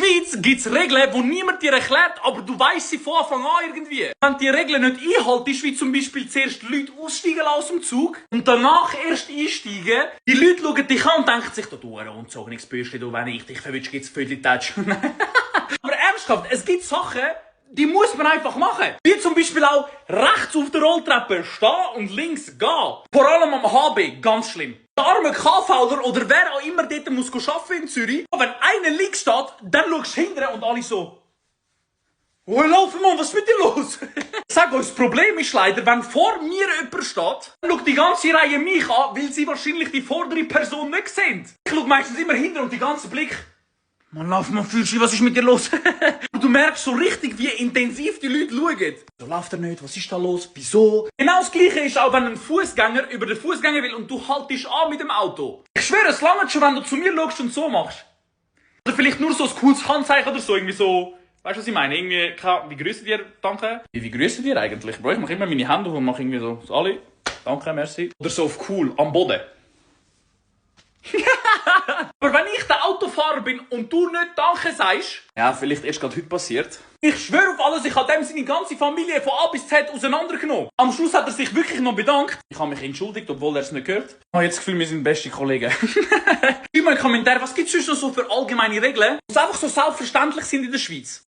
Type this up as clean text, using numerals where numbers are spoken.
Schweiz gibt es Regeln, die niemand dir erklärt, aber du weißt sie von Anfang an irgendwie. Wenn die Regeln nicht einhaltest, wie zum Beispiel zuerst Leute aussteigen aus dem Zug und danach erst einsteigen, die Leute schauen dich an und denken sich, du unzogenes Bürschchen, du, wenn ich dich verwünsche, gibt's Viertel Touch. Aber ernsthaft, es gibt Sachen, die muss man einfach machen. Wie zum Beispiel auch rechts auf der Rolltreppe stehen und links gehen. Vor allem am HB, ganz schlimm. Der arme KVler oder wer auch immer dort muss arbeiten in Zürich, wenn einer links steht, dann schaust du hinterher und alle so: «Oh, laufen Mann, was ist mit dir los?» Sag euch, das Problem ist leider, wenn vor mir jemand steht, dann schaut die ganze Reihe mich an, weil sie wahrscheinlich die vordere Person nicht sehen. Ich schaue meistens immer hinter und die ganze Blick: «Mann, lauf mal, Fühlst was ist mit dir los?» Und du merkst so richtig, wie intensiv die Leute schauen. So läuft er nicht, was ist da los, wieso? Genau das Gleiche ist auch, wenn ein Fußgänger über den Fußgänger will und du haltest an mit dem Auto. Ich schwöre, es langt schon, wenn du zu mir schaust und so machst. Oder vielleicht nur so ein cooles Handzeichen oder so, irgendwie so. Weißt du, was ich meine? Irgendwie, wie grüßen wir? Danke. Wie grüßen wir eigentlich? Bro, ich mache immer meine Hände auf und mache irgendwie so alle. Danke, merci. Oder so auf cool, am Boden. Aber wenn ich der Autofahrer bin und du nicht Danke sagst, ja, vielleicht erst gerade heute passiert. Ich schwöre auf alles, ich habe dem seine ganze Familie von A bis Z auseinandergenommen. Am Schluss hat er sich wirklich noch bedankt. Ich habe mich entschuldigt, obwohl er es nicht gehört. Ich habe jetzt das Gefühl, wir sind beste Kollegen. Schreib mal in den Kommentaren, was gibt es sonst noch so für allgemeine Regeln, die einfach so selbstverständlich sind in der Schweiz?